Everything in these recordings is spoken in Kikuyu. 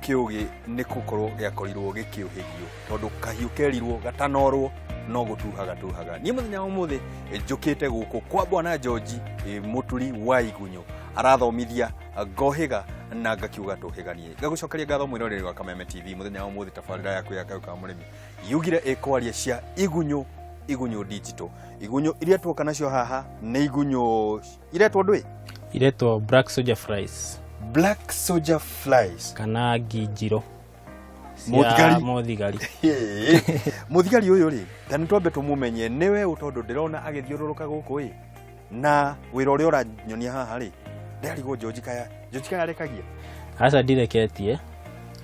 Kĩũgĩ nĩ gũkorwo gĩakorirwo gĩkĩũhĩgio tondũ kahiũ kerirwo gatanorwo no gũtuha gatuhaga. Niĩ mũthenya wa ũmũthĩ njũkĩte gũkũ kwa Bwana George, mũturi wa igunyũ, arathomithia ngohĩga na ngakiuga tũhĩganie. Ngagũcokeria ngatho mwĩroreri wa Kameme TV. Mũthenya wa ũmũthĩ tabarĩra yaku ya Kayũ ka Mũrĩmi yugire ĩkwaria cia igunyũ, igunyũ digital, igunyũ iria tuoka nacio haha nĩ igunyũ iretwo ndũĩ? Iretwo black soldier flies. Black soldier flies. Kana ngi njirũ cia Mũthigari. Mũthigari. Mũthigari ũyũ rĩ, ta nĩ twambe tũmũmenye nĩwe ũ, tondũ ndĩrona agĩthiũrũrũka gũkũ ĩ, na wĩra ũrĩa ũranyonia haha rĩ, ndĩrarigwo George kaya George kaya arekagia. Aca, ndireketie,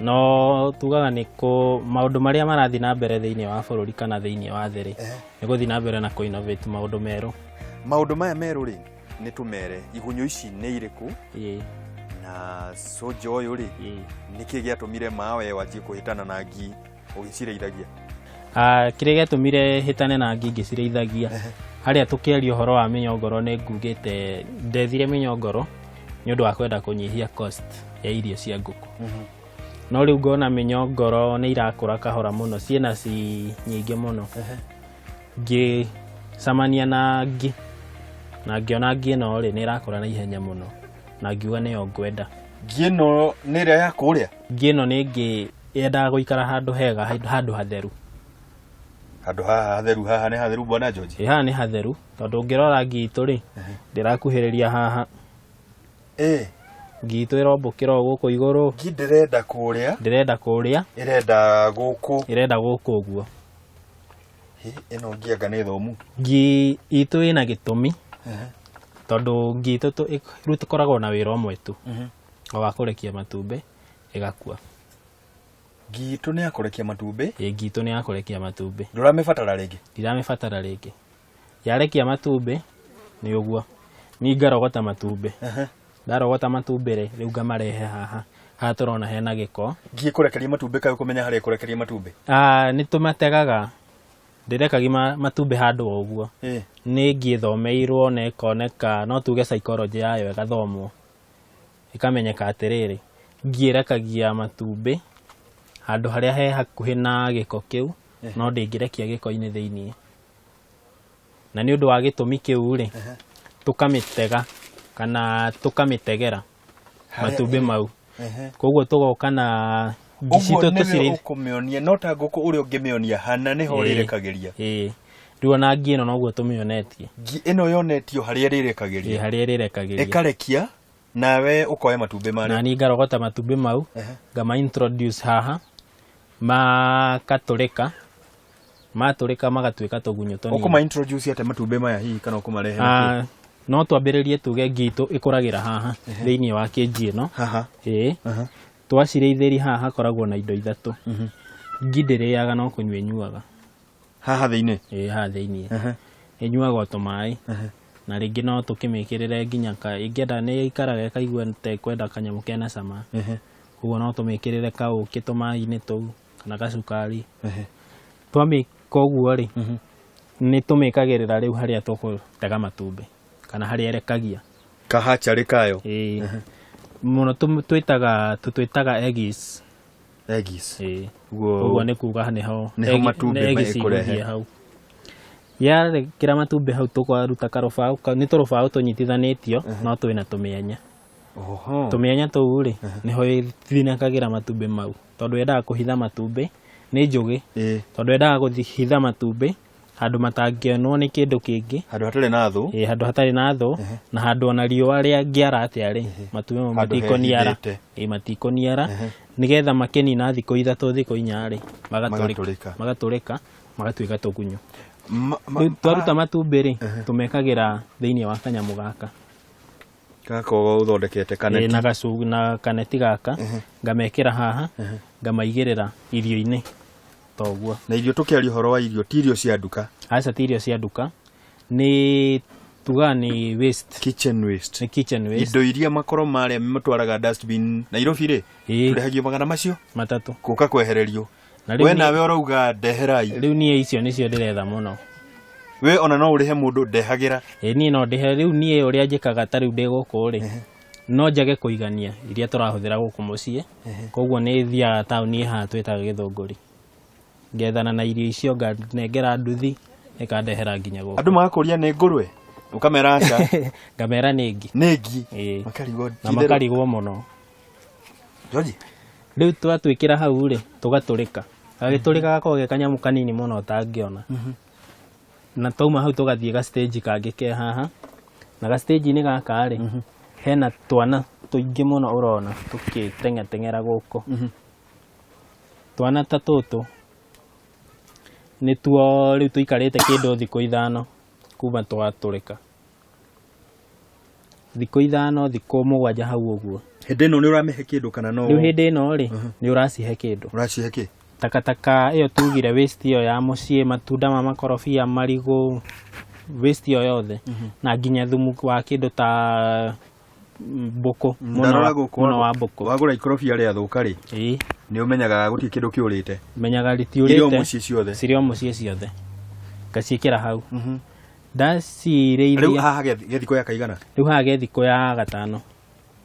no tugaga nĩ kũ maũndũ marĩa marathiĩ na mbere thĩinĩ wa bũrũri kana thĩinĩ wa thĩ rĩ, nĩ gũthiĩ na mbere na kũ innovate maũndũ merũ. Maũndũ maya merũ rĩ, nĩ tũmere igunyũ ici nĩ irĩkũ? Na soja ũyũ rĩ, nĩkĩ gĩatũmire mawe wanjie kũhĩtana na ngi ũgĩcirĩithagia? Ah, kĩrĩa gĩatũmire hĩtane na ngi ngĩcirĩithagia, harĩa tũkĩaria ũhoro wa mĩnyongoro, nĩ ngugĩte ndethire mĩnyongoro nĩ ũndũ wa kwenda kũnyihia cost ya irio cia ngũkũ, no rĩu ngona mĩnyongoro nĩ irakũra kahora mũno, ciĩna ci nyingĩ mũno. Ngĩcamania na ngi na ngĩona ngi ĩno rĩ, nĩ ĩrakũra na ihenya mũno, na ngiuga nĩyo ngwenda. Ngi ĩno nĩ ĩrĩa ya kũrĩa? Ngi ĩno nĩ ngĩ yendaga gũikara handũ hega, handũ hatheru. Handũ haha hatheru? Haha nĩ hatheru, Bwana George? Ĩ, haha nĩ hatheru, tondũ ũngĩrora ngi itũ rĩ, ndĩrakuhĩrĩria haha. Ngi itũ ĩrombũkĩra o gũkũ igũrũ. Ngi ndĩrenda kũrĩa? Ndĩrenda kũrĩa. Ĩrenda gũkũ? Ĩrenda gũkũ ũguo. Hĩ, ĩno ngi anga nĩ thomu. Ngi itũ ĩna gĩtũmi, tondũ ngi itũ rĩu tũkoragwo na wĩra ũmwe tu, o wa kũrekia matumbĩ ĩgakua. Ngi itũ nĩ ya kũrekia matumbĩ? Ĩ, ngi itũ nĩ ya kũrekia matumbĩ. Ndũramĩbatara rĩngĩ? Ndiramĩbatara rĩngĩ. Yarekia matumbĩ nĩ ũguo ni ngarogota matumbĩ. Ndarogota matumbĩ rĩ, rĩu ngamarehe haha, haha tũrona hena gĩko. Ngi ĩkũrekeria matumbĩ, kaĩ ũkũmenya harĩa ĩkũrekeria matumbĩ? Ah, nĩ tũmategaga. Ndĩrekagia matumbĩ handũ o ũguo. Nĩ ngi ĩthomeirwo na ĩkoneka, no tuge psychology yayo ĩgathomwo, ĩkamenyeka atĩrĩrĩ, ngi ĩrekagia matumbĩ handũ harĩa he hakuhĩ na gĩko kĩu, no ndĩngĩrekia gĩko-inĩ thĩiniĩ. Na nĩ ũndũ wa gĩtũmi kĩu rĩ, tũkamĩtega kana tũkamĩtegera matumbĩ mau. Koguo tũgoka na ngi Ũguo citũ nĩwe tũcirĩ ũkũmĩonia no ta ngũkũ ũrĩa ũngĩmĩonia hana nĩho ũrĩrekagĩria? Ĩĩ, rĩu ona ngi ĩno noguo tũmĩonetie. Ngi ĩno yonetio harĩa ĩrĩrekagĩria? Harĩa ĩrĩrekagĩria. Ĩkarekia, nawe ũkoya matumbĩ na marĩa? Niĩ ngarogota matumbĩ mau, ngama introduce haha, makatũrĩka, matũrĩka magatuĩka tũgunyũ tũnini. Ũkũma introduce atĩa matumbĩ maya hihi, kana ũkũmarehe nakũ? Ah, no twambĩrĩrie tuge ngi itũ ĩkũragĩra haha thĩinĩ wa kĩnji ĩno. Haha? Ĩĩ. Twacirĩithĩria haha hakoragwo na indo ithatũ. Ngi ndĩrĩaga, no kũnyua ĩnyuaga. Haha thĩinĩ? Ĩĩ, haha thĩinĩ. Ĩnyuaga o tũmaĩ, na rĩngĩ no tũkĩmĩkĩrĩre nginya ka ĩngĩenda, nĩ ĩikaraga ĩkaigua ta ĩkwenda kanyamũ kena cama. Ũguo no tũmĩkĩrĩre kaũkĩ tũmaĩ-inĩ tũu kana gacukari. Twamĩka ũguo rĩ, nĩ tũmĩkagĩrĩra rĩu harĩa tũgũtega matumbĩ kana harĩa ĩrekagia. Kahacharĩ kayo? Ĩĩ, mũno twĩtaga, tũtwĩtaga eggies. Eggies? Ĩĩ. Ũguo ũguo nĩ kuga nĩho nĩho matumbĩ eggies ĩkũrehe. igũthiĩ hau. Yarekera matumbĩ hau, tũkaruta karũbaũ nĩ tũrũbaũ tũnyitithanĩtio, no twĩna tũmĩanya. Tũmĩanya tũu rĩ, nĩho ĩthinĩkagĩra matumbĩ mau, tondũ yendaga kũhitha matumbĩ, nĩ njũgĩ, tondũ yendaga kũhitha matumbĩ handũ matangĩonwo nĩ kĩndũ kĩngĩ. Handũ hatarĩ na thũ. Ĩĩ, handũ hatarĩ na thũ, na handũ ona riũa rĩangĩara atĩa rĩ, matumbĩ mau Handũ matikũniara. hehithĩte. Ĩĩ, matikũniara, nĩgetha makĩnina thikũ 3, thikũ 4 rĩ, magatũrĩka. Magatũrĩka. Magatũrĩka magatuĩka tũgunyũ. Rĩu twaruta matumbĩ rĩ, tũmekagĩra thĩinĩ wa kanyamũ gaka. Gaka ũthondekete? Ĩĩ, kaneti? Na gacu na kaneti gaka ngamekĩra haha, ngamaigĩrĩra irio-inĩ ta ũguo. Na irio, tũkĩaria ũhoro wa irio, ti irio cia nduka? Aca, ti irio cia nduka, nĩ tugaga nĩ waste. Kitchen waste. Nĩ kitchen waste. Indo iria makoro marĩa matwaraga dustbin Nairobi rĩ, tũrĩhagio magana macio 3 gũka kwehererio. Na rĩu We nawe ũrauga ndeherai. Rĩu niĩ icio nĩcio ndĩretha mũno. We ona no ũrĩhe mũndũ ndehagĩra? Ĩ, niĩ no ndĩhe. Rĩu niĩ ũrĩa njĩkaga, ta rĩu ndĩ gũkũ rĩ, No njage kũigania iria tũrahũthĩra gũkũ mũciĩ, koguo nĩ thiaga taũni haha twĩtaga Gĩthũngũri, ngethana na irio icio, nganengera nduthi ĩkandehera nginya gũkũ. Andũ magakũria nĩ ngũrwe, ũkamera aca. Ngamera nĩ ngi. Nĩ ngi. Ĩĩ. Makarigwo. Na makarigwo mũno. George. Rĩu twatwĩkĩra hau rĩ, tũgatũrĩka, gagĩtũrĩka gakoragwo ge kanyamũ kanini mũno ũtangĩona. Na twauma hau tũgathiĩ ga stage kangĩ ke haha, na ga stage-inĩ gaka rĩ, hena twana tũingĩ mũno ũrona tũkĩteng'ateng'era gũkũ. Twana ta tũtũ nĩtuo rĩu tũikarĩte kĩndũ thikũ 5 kuma twatũrĩka, thikũ 5, thikũ 7 hau ũguo. Hĩndĩ ĩno nĩ ũramĩhe kĩndũ kana no? Rĩu hĩndĩ ĩno rĩ, nĩ ũracihe kĩndũ. Ũracihe kĩ? Takataka ĩyo tugire, waste ĩyo ya mũciĩ, matunda ma makorobia, marigũ, waste ĩyo yothe, na nginya thumu wa kĩndũ ta mbũkũ mũno. Ndarora gũkũ. Mũno wa mbũkũ. Wagũra ikorobia rĩathũka rĩ, Ĩĩ. nĩ ũmenyaga gũtirĩ kĩndũ kĩũrĩte. Menyaga Irio rĩtiũrĩte. mũciĩ ciothe. Cirĩ o mũciĩ ciothe, ngaciĩkĩra hau. Rĩu Ndacirĩithia. haha ge thikũ ya kaigana? Rĩu haha ge thikũ ya 5.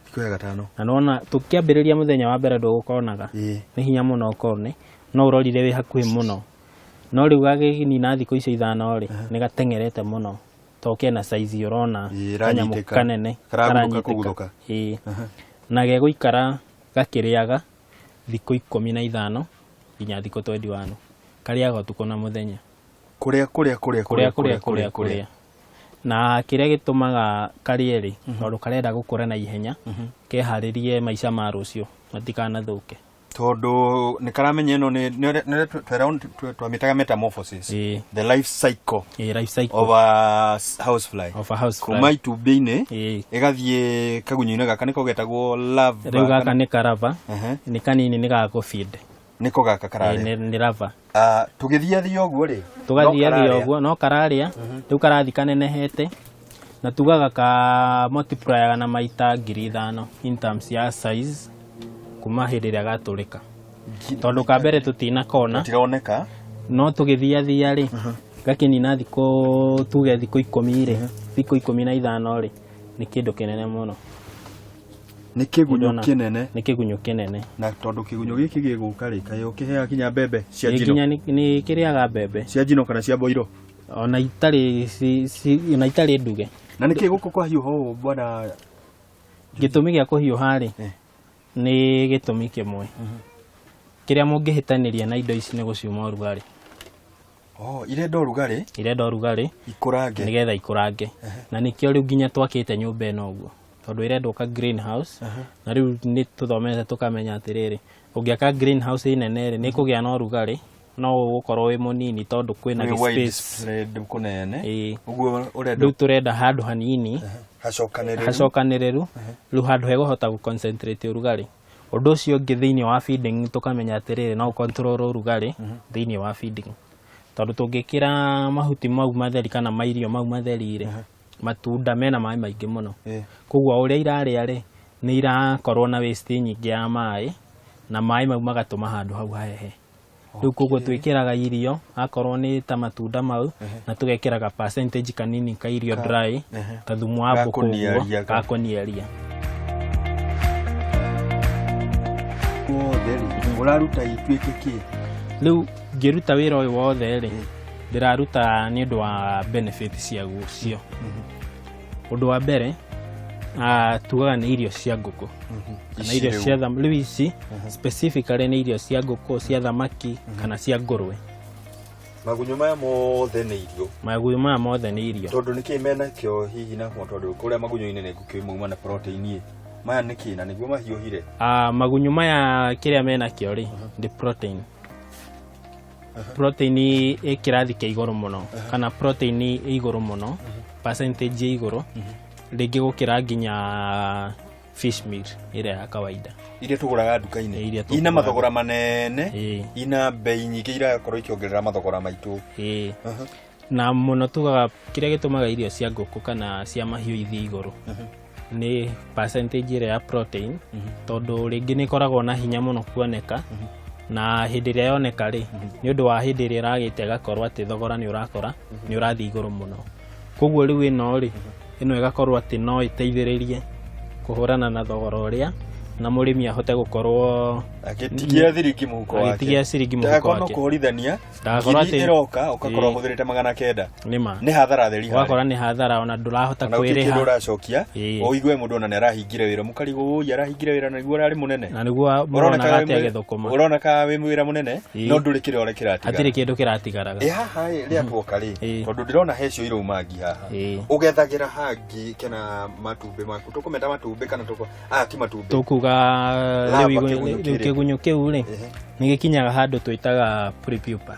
Thikũ ya 5. Na nona tũkĩambĩrĩria mũthenya wa mbere ndũgũkonaga, nĩ hinya mũno ũkone, no ũrorire wĩ hakuhĩ mũno, no rĩu gagĩnina thikũ icio 5 rĩ, nĩ gateng'erete mũno to kena size ũrona. Ĩĩ, kanyamũ ĩranyitĩka. Kanene. Karaguthũka. Karanyitĩka. Kũguthũka. Ĩĩ, na gegũikara gakĩrĩaga thikũ 15 nginya thikũ 21, karĩaga ũtukũ na mũthenya. Kũrĩa kũrĩa kũrĩa. Kũrĩa kũrĩa kũrĩa kũrĩa. Na kĩrĩa gĩtũmaga karĩe rĩ, tondũ karenda gũkũra na ihenya, keharĩrie maica ma rũciũ matikanathũke. Tondũ nĩ karamenya ĩno nĩ twamĩtaga metamorphosis, the life cycle Ĩĩ, life cycle of a housefly. Of a house Kuma fly. itumbĩ-inĩ ĩgathiĩ kagunyũ-inĩ gaka, nĩko getagwo larva. Rĩu gaka nĩ karava. Nĩ kanini, nĩ ga gũfeed. Nĩko gaka kararĩa. Nĩ larva. Ah, tũgĩthiathia ũguo rĩ, Tũgathiathia no kararĩa. ũguo no kararĩa. Rĩu karathi kanenehete, na tugaga ka multiplier na maita 5,000 in terms ya size kuma hĩndĩ ĩrĩa gatũrĩka, tondũ ka mbere tũtinakona. Gatironeka. No tũgĩthiathia rĩ, gakĩnina thikũ, tuge thikũ 10 rĩ, thikũ 15 rĩ, nĩ kĩndũ kĩnene mũno. Nĩ kĩgunyũ Ndona. kĩnene. Nĩ kĩgunyũ kĩnene. Na tondũ kĩgunyũ gĩkĩ gĩgũka rĩ, kaĩ ũkĩheaga kinya mbembe cia Ĩ, njino? nginya nĩ kĩrĩaga mbembe. Cia njino kana cia mboiro. Ona itarĩ ona itarĩ nduge. Na nĩkĩ gũkũ kwahiũha ũũ, bwana? Gĩtũmi gĩa kũhiũha rĩ, nĩ gĩtũmi kĩmwe kĩrĩa mũngĩhĩtanĩria na indo ici nĩ gũciuma ũrugarĩ. Oh, irenda ũrugarĩ. Irenda ũrugarĩ. Ikũrange. Nĩgetha ikũrange, na nĩkĩo rĩu nginya twakĩte nyũmba ĩno ũguo, tondũ ĩrendwo ka greenhouse. Na rĩu nĩ tũthomete tũkamenya atĩrĩrĩ, ũngĩaka greenhouse nene rĩ, nĩ kũgĩa na ũrugarĩ, no ũgũkorwo wĩ mũnini tondũ kwĩna Wĩ gĩ wide space. spread kũnene. Ĩĩ. Ũguo ũrenda Rĩu tũrenda handũ hanini hacokanĩrĩru. Hacokanĩrĩru, rĩu handũ hegũhota gũ-concentrate ũrugarĩ. Ũndũ ũcio ũngĩ, thĩinĩ wa feeding tũkamenya atĩrĩrĩ, no control ũrugarĩ thĩinĩ wa feeding, tondũ tũngĩkĩra mahuti mau matheri kana mairio mau matheri rĩ, matunda mena maĩ maingĩ mũno. Koguo o ũrĩa irarĩa rĩ, nĩ irakorwo na waste nyingĩ ya maĩ, na maĩ mau magatũma handũ hau hahehe. Rĩu koguo twĩkĩraga irio akorwo nĩ ta matunda mau, na tũgekĩraga percentage kanini ka irio dry, ta thumu wa mbũkũ ũguo. Gakũniaria. Gakũniaria. Wothe rĩ, ũraruta ituĩke kĩ? Rĩu ngĩruta wĩra ũyũ wothe rĩ, ndĩraruta nĩ ũndũ wa benefit ciaguo cio. Ũndũ wa mbere, tugaga nĩ irio cia ngũkũ kana Ici irio rĩu. cia rĩu ici specifically nĩ irio cia ngũkũ, cia thamaki kana cia ngũrwe. Magunyũ maya mothe nĩ irio? Magunyũ maya mothe nĩ irio. Tondũ nĩkĩ mena kĩo hihi namo? Tondũ kũrĩa magunyũ-inĩ nĩ ngũkĩũĩ mauma na protein ĩ, maya nĩkĩ na nĩguo mahiũhire? Magunyũ maya kĩrĩa menakĩo rĩ, nĩ protein, protein ĩ kĩrathi kĩa igũrũ mũno, kana protein ĩ igũrũ mũno, percentage ĩ igũrũ rĩngĩ gũkĩra nginya fish meal ĩrĩa ya kawaida. Iria tũgũraga nduka-inĩ. Iria ina tũgũraga. Mathogora manene. Ina bei nyingĩ, irakorwo ikĩongerera mathogora maitũ. Ĩĩ. Na mũno tugaga kĩrĩa gĩtũmaga irio cia ngũkũ kana cia mahiũ ithiĩ igũrũ nĩ percentage ĩrĩa ya protein, tondũ rĩngĩ nĩ ĩkoragwo na hinya mũno kuoneka, na hĩndĩ ĩrĩa yoneka rĩ, nĩ ũndũ wa hĩndĩ ĩrĩa ĩragĩte, ĩgakorwo atĩ thogora nĩ ũrakora nĩ ũrathiĩ igũrũ mũno. Koguo rĩu ĩno rĩ, ĩno ĩgakorwo atĩ no ĩteithĩrĩrie Kũhũrana na thogora ũrĩa na mũrĩmi ahote gũkorwo agĩtigia thiringi mũhuko wake. Agĩtigia ciringi mũhuko Ndagakorwo no wake. kũhũrithania Ndagakorwo ngiri atĩ- ĩroka ũgakorwo Ĩĩ. ũhũthĩrĩte 900. Nĩma. Nĩ hathara theri harĩa. Ũgakora nĩ hathara ona ndũrahota Ona gũtirĩ kĩndũ kwĩrĩha. ũracokia. Ĩĩ. Ũigue mũndũ ona nĩ arahingire wĩra, mũkarigwo ũi arahingire wĩra na nĩguo ũrarĩ mũnene. Na nĩguo mũronaga atĩ agĩthũkũma. Ũrona ka wĩ wĩra mũnene Ĩĩ. no ndũrĩ kĩrĩa ũrĩa kĩratigara. Hatirĩ kĩndũ kĩratigaraga. Ĩ haha ĩ, rĩa tuoka rĩ, Ĩĩ. tondũ ndĩrona he cio irauma ngi haha. Ĩĩ. Ũgethagĩra hangi kana matumbĩ maku, tũkũmeta matumbĩ kana tũkũ, aya ti matumbĩ. Tũkuga Lava rĩu kĩgunyũ rĩu kĩrĩ. kĩgunyũ kĩu rĩ, Ehe. nĩ gĩkinyaga handũ twĩtaga prepupa.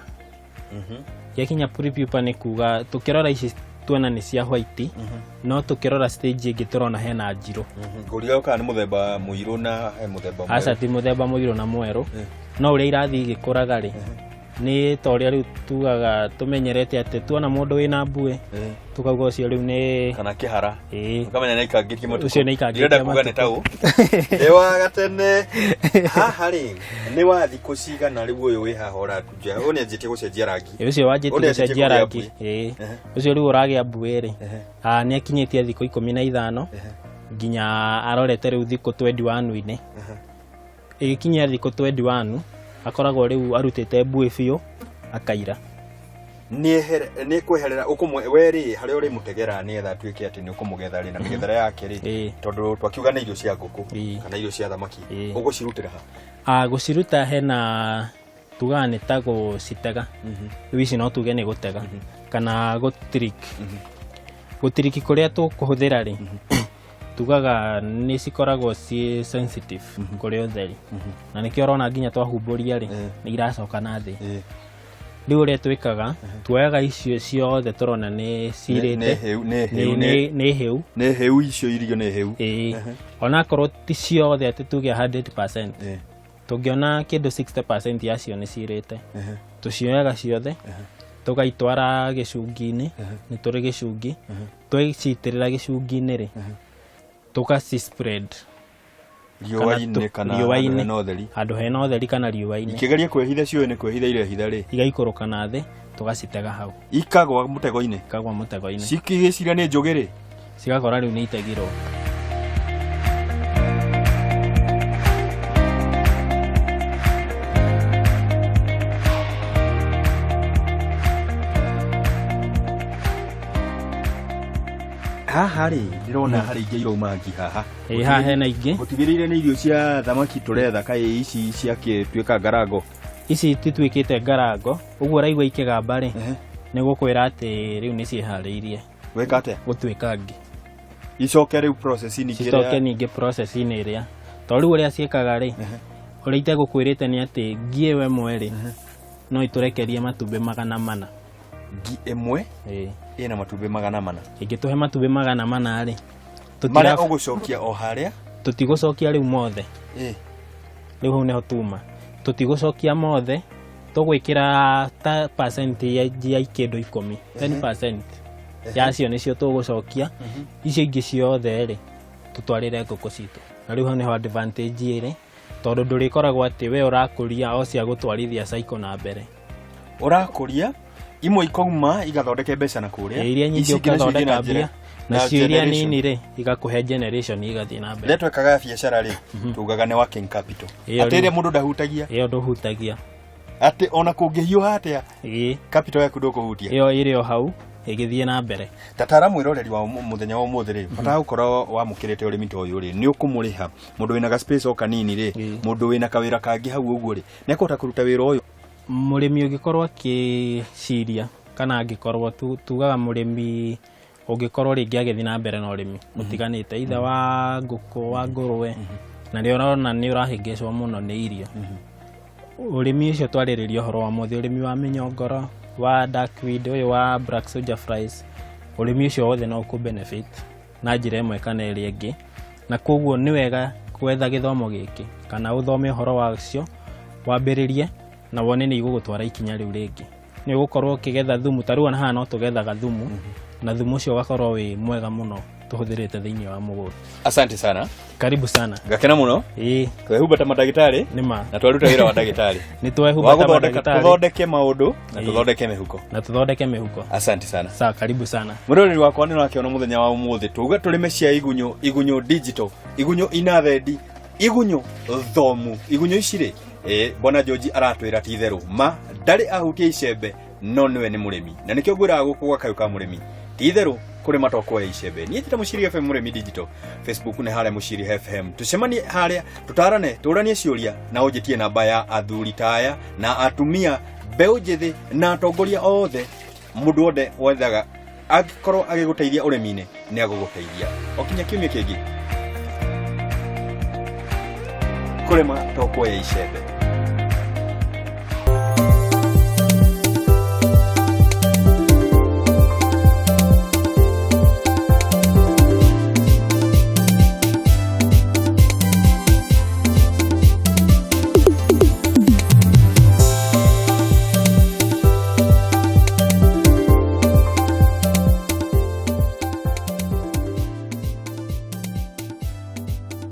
Gĩakinya prepupa nĩ kuga tũkĩrora ici tuona nĩ cia white, no tũkĩrora stage ĩngĩ tũrona hena njirũ. Ngũriga kana nĩ mũthemba mũirũ na he mũthemba mwerũ. Aca ti mũthemba mũirũ na mwerũ, no ũrĩa irathiĩ igĩkũraga rĩ, nĩ ta ũrĩa rĩu tugaga tũmenyerete atĩ tuona mũndũ wĩna mbuĩ tukauga ũcio rĩu nĩ Kana kĩhara. Ĩĩ. Ũkamenya nĩ aikangĩtie matukũ. Ũcio nĩ aikangĩtie Ndĩrenda kuga nĩ taũ. Nĩ wa gatene. Haha rĩ, nĩ wa thikũ cigana rĩu ũyũ wĩ haha ũratunja? Ũyũ nĩ anjĩtie gũcenjia rangi. Ĩ, ũcio wanjĩtie Ũyũ nĩ anjĩtie gũcenjia kũgĩa rangi. mbuĩ. Ĩĩ. Ũcio rĩu ũragĩa mbuĩ rĩ, nĩ akinyĩtie thikũ 15 nginya arorete rĩu thikũ 21-inĩ. Ĩgĩkinyia thikũ 21 akoragwo rĩu arutĩte mbuĩ biũ akaira. Nĩ kweherera ũkũmwe we rĩ harĩa ũrĩmũtegera nĩgetha atuĩke atĩ nĩ ũkũmũgetha rĩ na mĩgethere yake rĩ, Ĩĩ. tondũ twakiuga nĩ irio cia ngũkũ Ĩĩ. kana irio cia thamaki, Ĩĩ. ũgũcirutĩra ha? Gũciruta hena tugaga nĩ ta gũcitega. Rĩu ici no tuge nĩ gũtega kana gũtirik. Gũtiriki kũrĩa tũkũhũthĩra rĩ, tugaga nĩ cikoragwo ciĩ sensitive kũrĩ ũtheri, na nĩkĩo ũrona nginya twahumbũria rĩ, nĩ iracoka na thĩ. Rĩu ũrĩa twĩkaga, tuoyaga icio ciothe tũrona nĩ cirĩte, Nĩ hĩu, nĩ hĩu, nĩ hĩu. Nĩ hĩu icio irio nĩ hĩu. Ĩĩ. Onakorwo ti ciothe atĩ tuge 100%, tũngĩona kĩndũ 60% yacio nĩ cirĩte, tũcioyaga ciothe tũgaitwara gĩcungi-inĩ. Nĩ tũrĩ gĩcungi, twacitĩrĩra gĩcungi-inĩ rĩ, tũgaci spread Riũa-inĩ kana riũa-inĩ. handũ hena ũtheri. Handũ hena ũtheri kana riũa-inĩ. Ikĩgeria kwĩhitha ciũĩ nĩ kwĩhitha irehitha rĩ, igaikũrũka na thĩ, tũgacitega hau. Ikagwa mũtego-inĩ. Ikagwa mũtego-inĩ. Cikĩgĩciria nĩ njũgĩ rĩ, cigakora rĩu nĩ itegirwo. Haha rĩ ndĩrona harĩ ingĩ irauma ngi haha. Ĩĩ, haha hena ingĩ. Gũtigĩrĩire nĩ irio cia thamaki tũretha kaĩ ici ciakĩtuĩka ngarango? Ici tituĩkĩte ngarango ũguo ũraigua ikĩgamba rĩ, nĩ gũkwĩra atĩ rĩu nĩ ciĩharĩirie Gwĩka atĩa? Gũtuĩka ngi. Icoke rĩu process-inĩ Cicoke ningĩ process-inĩ ĩrĩa to rĩu ũrĩa ciĩkaga rĩ, ũrĩa itegũkwĩrĩte nĩ atĩ ngi ĩyo ĩmwe rĩ, no ĩtũrekerie matumbĩ 400. Ngi ĩmwe Ĩĩ. ĩna matumbĩ 400. Ĩngĩtũhe matumbĩ 400 rĩ, Marĩa ũgũcokia o harĩa? Tũtigũcokia rĩu mothe. Rĩu hau nĩho tuma tũtigũcokia mothe, tũgwĩkĩra ta percent ya kĩndũ 10, 10% yacio nĩcio tũgũcokia. Icio ingĩ ciothe rĩ, tũtwarĩre ngũkũ citũ. Na rĩu hau nĩho advantage ĩrĩ, tondũ ndũrĩkoragwo atĩ we ũrakũria o cia gũtwarithia cycle na mbere. Ũrakũria imwe ikauma igathondeke mbeca na kũrĩa. Ĩ, iria nyingĩ Ici ingĩ nacio ithiĩ na ũgathondeka njĩra- mbia, na nacio iria generation. nini rĩ, igakũhe generation igathiĩ na mbere. Rĩrĩa twekaga biacara rĩ, tugaga nĩ working capital, Ĩyo atĩ rĩu. ĩrĩa mũndũ ndahutagia. Ĩyo ndũhutagia. Atĩ ona kũngĩhiũha atĩa, Ĩĩ. capital yaku ndũkũhutia. Ĩyo ĩrĩ o hau ĩgĩthiĩ na mbere. Tatara mwĩroreri wa mũthenya wa ũmũthĩ rĩ, bata gũkorwo wamũkĩrĩte ũrĩmi ta ũyũ rĩ, nĩ ũkũmũrĩha mũndũ wĩna ga space o kanini rĩ, mũndũ wĩna kawĩra kangĩ hau ũguo rĩ, nĩ akũhota kũruta wĩra ũyũ? Mũrĩmi ũngĩkorwo akĩciria kana angĩkorwo tugaga mũrĩmi ũngĩkorwo rĩngĩ agĩthiĩ na mbere na ũrĩmi ũtiganĩte, either wa ngũkũ, wa ngũrũwe, na rĩo ũrona nĩ ũrahĩngĩcwo mũno nĩ irio, ũrĩmi ũcio twarĩrĩria ũhoro wa mũthĩ, ũrĩmi wa mĩnyongoro, wa duckweed, ũyũ wa black soldier flies, ũrĩmi ũcio wothe no ũkũ benefit na njĩra ĩmwe kana ĩrĩa ĩngĩ. Na koguo nĩ wega gwetha gĩthomo gĩkĩ kana ũthome ũhoro wacio, wambĩrĩrie na wone nĩ igũgũtwara ikinya rĩu rĩngĩ. Nĩ ũgũkorwo ũkĩgetha thumu. Ta rĩu ona haha no tũgethaga thumu. Na thumu ũcio ũgakorwo wĩ mwega mũno tũhũthĩrĩte thĩinĩ wa mũgũnda. Asante sana. Karibu sana. Ngakena mũno. Ĩĩ. Twehumba ta mandagĩtarĩ. Nĩ ma. Na twaruta wĩra wa ndagĩtarĩ. Nĩ twehumba ta mandagĩtarĩ. Tũthondeke maũndũ na tũthondeke mĩhuko. Na tũthondeke mĩhuko. Asante sana. Sawa, karibu sana. Mwĩroreri wakwa, nĩ ũrakĩona mũthenya wa ũmũthĩ tuga tũrĩme cia igunyũ, igunyũ digital, igunyũ ina thendi, igunyũ thomu. Igunyũ ici rĩ, bwana George aratwĩra ti itherũ ma ndarĩ ahutia icembe, no nĩwe nĩ mũrĩmi, na nĩkĩo ngwĩraga gũkũ gwa Kayũ ka Mũrĩmi, ti itherũ kũrĩma to kuoya icembe. Niĩ njĩta Mũciri FM Mũrĩmi Digital, Facebook nĩ harĩa Mũciri FM. Tũcemanie harĩa, tũtarane, tũranie ciũria, na ũnjĩtie namba ya athuri ta aya na atumia, mbeũ njĩthĩ na atongoria othe. Mũndũ wothe wethaga angĩkorwo agĩgũteithia ũrĩmi-inĩ, nĩ agũgũteithia. O kinya kiumia kĩngĩ, kũrĩma to kuoya icembe.